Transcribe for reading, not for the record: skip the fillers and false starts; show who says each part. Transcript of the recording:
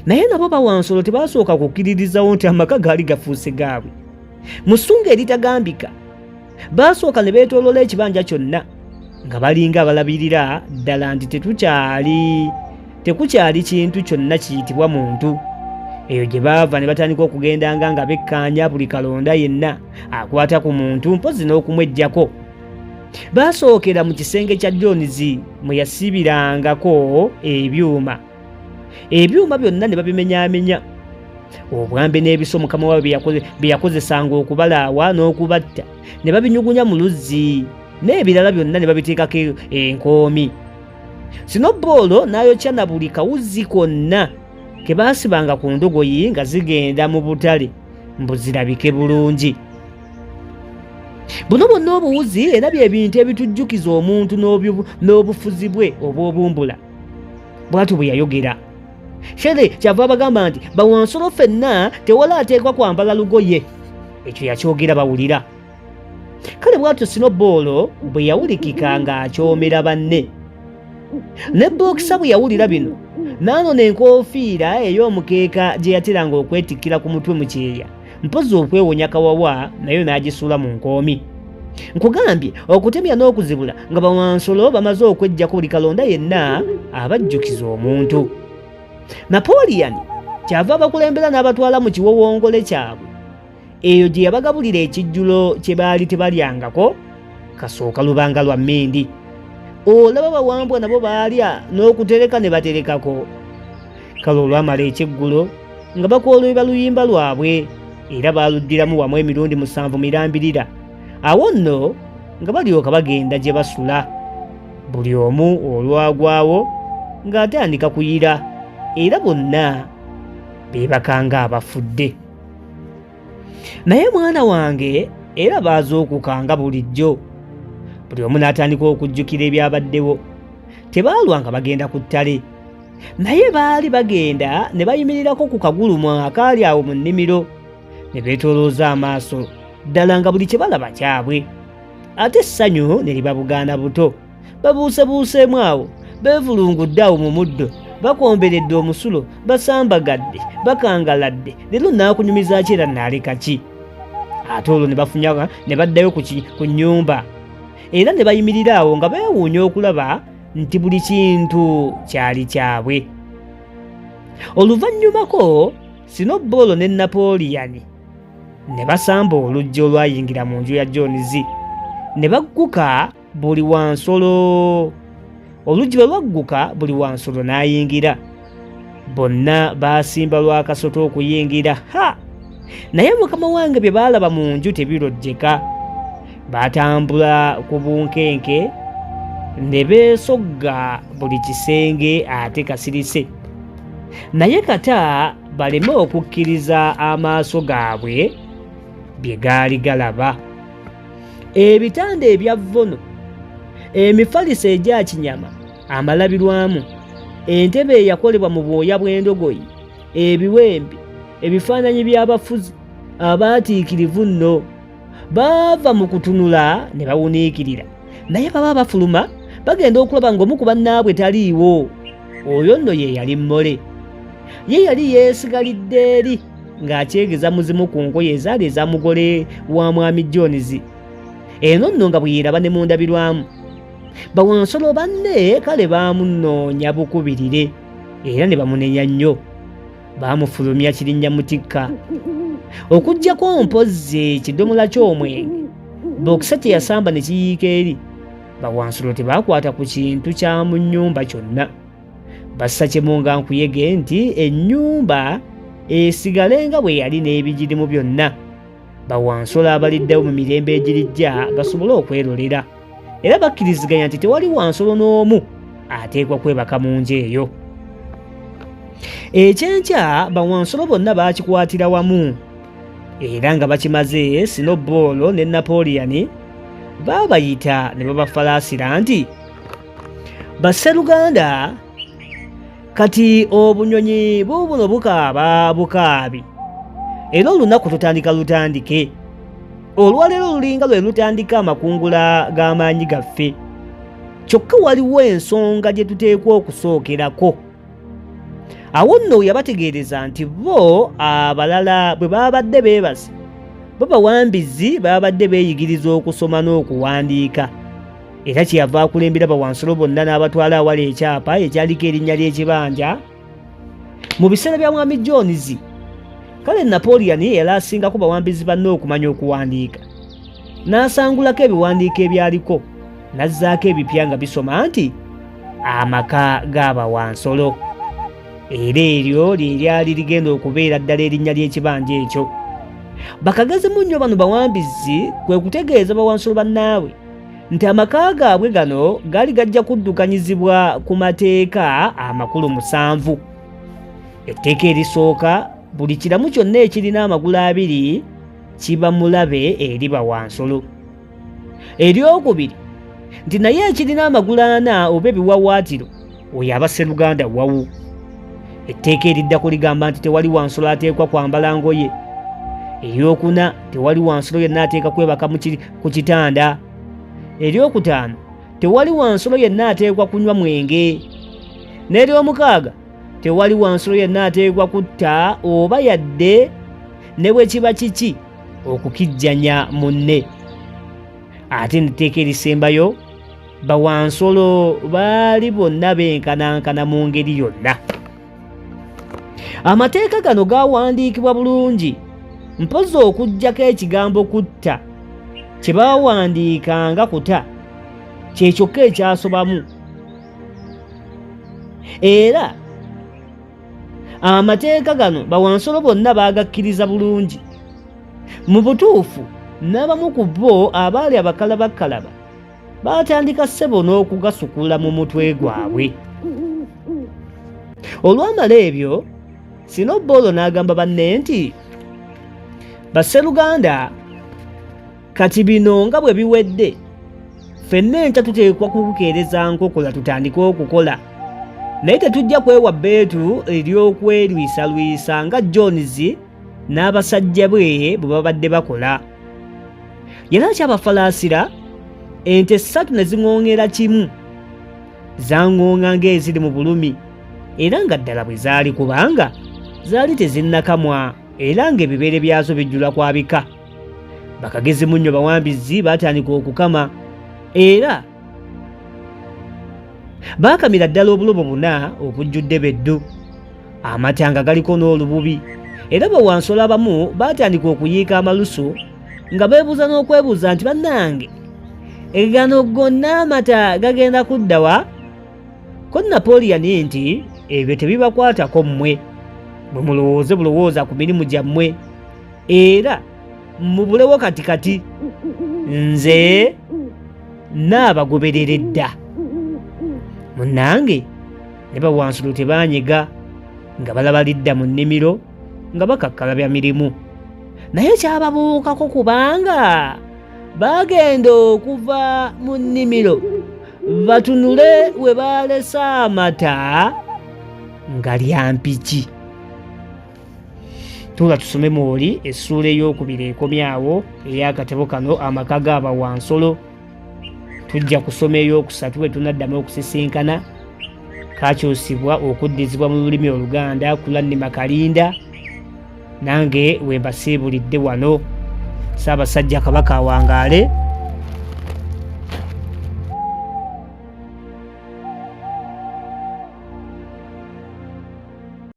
Speaker 1: Naye nabo bawansolo tebasooka kukkiririzawo nti amaka gaali gafuuse gaabwe. Mu ssunga eritagambika, baasooka ne beetooloola ekibanja kyonna nga balinga abalabirira ddala nti tetukyali tekukyali kintu kyonna kiyitibwa muntu. Eyo gye baava ne batandika okugendanga nga bekkaanya buli kalonda yenna akwata ku muntu mpozzi n'okumweggyako. Baasookera mu kisenge kya Jones mwe yasibirangako ebyuma. Ebyuma byonna ne babimenyaamenya. Obwambe n'ebiso mukama waabwe bye yakozesanga okubalaawa n'okubatta ne babinyugunya mu luzzi n'ebirala byonna ne babiteekako enkoomi. Sinobboolo n'ayokya na buli kawuzi konna ke baasibanga ku ndogoyi nga zigenda mu butale mbu zirabike bulungi. Buno bwonna obuwuzi era bye bintu ebitujjukiza omuntu n'obufuzi bwe obw'obumbula, bw'atyo bwe yayogera. Shere kyava abagamba nti bawansolo ffenna tewali ateekwa kwambala lugoye. Ekyo yakyogera bawulira. Kale bw'atyo Sinoboolo bwe yawulikika ng'akyomera banne. Ne Bookisa bwe yawulira bino n'anona enkoofiira ey'omukeeka gye yateranga okwetikkira ku mutwe mu kyeya mpozzi okwewonya kawawa nayo n'agisuula mu nkoomi. Nkugambye okutemya n'okuzibula nga bawansolo bamaze okweggyako buli kalonda yenna abajjukiza omuntu. Napoleon kyava abakulembera n'abatwala mu kiwowongole kyabwe eyo gye yabagabulira ekijjulo kye baali tebalyangako kasooka lubanga lwa mmindi. Olaba bawambwa nabo baalya n'okutereka ne baterekako. Kale olwamala ekyeggulo nga bakwolweba luyimba lwabwe era baaluddiramu wamu emirundi 7 mirambirira. Awo nno nga balyoka bagenda gye basula. Buli omu olwagwawo ng'atandika kuyira era bonna beebakanga abafudde. Naye mwana wange era baazuukuka nga bulijjo. Buli omu n'atandika okujjukira ebyabaddewo. Tebaalwa nga bagenda ku ttale. Naye baali bagenda ne bayimirirako ku kagulumu akaali awo mu nnimiro ne beetoolooza amaaso ddala nga buli kye balaba kyabwe. Ate essanyu ne libabugaana buto. Babuusebuuseemu awo, beevulungudde awo mu muddo, bakomberedde omusulo, basambagadde, bakangaladde, leero naakunyumiza ki era naaleka ki? Ate olwo ne bafunya ne baddayo ku nnyumba era ne bayimirira awo nga beewuunya okulaba nti buli kintu kyali kyabwe. Oluvannyumako Sinobboolo ne Napooliyani ne basamba oluggi olwayingira mu nju ya Jones ne bagguka buli wansolo. Oluggi bwe lwagguka buli wansolo n'ayingira. Bonna baasimba lwa kasota okuyingira. Ha! Naye mukama wange bye baalaba mu nju tebirojjeka. Baatambula ku bunkenke ne beesogga buli kisenge ate kasirise. Naye kata baleme okukkiriza amaaso gaabwe bye gaali galaba. Ebitanda ebya vvono, emifaliso egya kinyama amalabirwamu, entebe eyakolebwa mu bwoya bw'endogoyi, ebiwembe, ebifaananyi by'abafuzi abaatiikirivu nno. Baava mu kutunula ne bawuniikirira, naye baba bafuluma bagenda okulaba ng'omu ku bannaabwe taliiwo. Oyo nno ye yali Mmole. Ye yali yeesigalidde eri ng'akyegeza muzimu ku ngoye ezaali eza mugole wa Mwami Jones. Eno nno nga bwe yeeraba ne mu ndabirwamu. Bawansolo banne kale baamunoonya bukubirire era ne bamunenya nnyo. Baamufulumya kirinnya mutikka. Okuggyako mpozzi ekidomola ky'omwenge bokisa kye yasamba ne kiyiika eri, bawansolo tebaakwata ku kintu kya mu nnyumba kyonna. Bassa kimu nga nkuyege nti ennyumba esigale nga bwe yali n'ebigirimu byonna. Bawansolo abaliddewo mu mirembe egirijja basobole okwerolera. Era bakkiriziganya nti tewali wansolo n'omu ateekwa kwebaka mu nju eyo. Ekyenkya bawansolo bonna baakikwatira wamu era nga bakimaze Sinobboolo ne Napoleon baabayita ne babafalaasira nti basseruganda kati obunyonyi buubuno bukaaba bukaabi era olunaku tutandika lutandike. Olwaleero lulinga lwe lutandika amakungula g'amaanyi gaffe. Kyokka waliwo ensonga gye tuteekwa okusookerako. Awo nno yabategeereza nti bo abalala bwe babadde beebase, bo bawambizi babadde beeyigiriza okusoma n'okuwandiika. Era kyeyava akulembera bawansolo bonna n'abatwala awali ekyapa ekyaliko erinnya ly'ekibanja mu biseera bya Mwami Jones. Kale Napoleon ye yali asingako bawambizi banne okumanya okuwandiika, n'asangulako ebiwandiiko ebyaliko n'azzaako ebipya nga bisoma nti amaka g'abawansolo, era eryo lye lyali ligenda okubeera ddala erinnya ly'ekibanja ekyo. Bakagezi munnyo bano bawambizi kwe kutegeeza bawansolo bannaabwe nti amaka gaabwe gano gaali gajja kuddukanyizibwa ku mateeka amakulu 7. Etteeka erisooka, buli kiramu kyonna ekirina amagulu abiri kiba mulabe eri bawansolo. Eryokubiri nti naye ekirina amagulu ana oba ebiwawaatiro oyo aba sseruganda wawu. Etteeka eriddako ligamba nti tewali wansolo ateekwa kwambala ngoye. Eryokuna, tewali wansolo yenna ateeka kwebaka ku kitanda. Eryokutaano, tewali wansolo yenna ateekwa kunywa mwenge. N'eryomukaaga, tewali wansolo yenna ateekwa kutta oba yadde ne bwe kiba kiki okukijjanya munne. Ate netteeka erisembayo, bawansolo baali bonna benkanankana mu ngeri yonna. Amateeka gano gawandiikibwa bulungi, mpozzi okuggyako ekigambo kutta kye baawandiika nga kuta, kye kyokka ekyasobamu. Era amateeka gano bawansolo bonna baagakkiriza bulungi. Mu butuufu n'abamu ku bo abaali abakalabakkalaba baatandika ssebo n'okugasukula mu mutwe gwabwe. Olwamala ebyo, Sinobboolo n'agamba banne nti, Basseruganda, kati bino nga bwe biwedde, ffenna enkya tuteekwa kubukeereza nkokola tutandike okukola. Naye tetujja kwewa bbeetu ery'okwerwisalwisa nga Jones n'abasajja bwe bwe babadde bakola. Yali akyabafalaasira, ente 3 ne ziŋoŋera kimu. Zaŋoŋa ng'eziri mu bulumi, era nga ddala bwe zaali, kubanga zaali tezinnakamwa era ng'ebibeere byazo bijjula kwabika. Bakagezi munnyo bawambizi baatandika okukama, era baakamira ddala obulobo 4 obujjudde beddu, amata nga galiko n'olububi. Era bawansolo abamu baatandika okuyiika amalusu nga beebuuza n'okwebuuza nti, bannange, gano gonna amata gagenda kudda wa? Ko Napoleon nti, ebyo tebibakwatako mmwe, mwe mulowooze bulowooza ku mirimu gyammwe era mubulewo kati kati, nze naabagobereredda. Munnange ne bawansolo tebaanyega nga balaba lidda mu nnimiro nga bakakkalabya mirimu. Naye kyababuukako kubanga baagenda okuva mu nnimiro batunule we baalese amata nga lya mpiki. Tuula tusome mwoli essuula ey'okubiri ekomyawo ey'akatabo kano amaka g'abawansolo. Tujja kusoma ey'okusatu bwe tunaddamu okusisinkana. Kakyusibwa okuddizibwa mu lulimi Oluganda ku Lannima Kalinda. Nange we mbasiibulidde wano. Ssaabasajja Kabaka awangaale.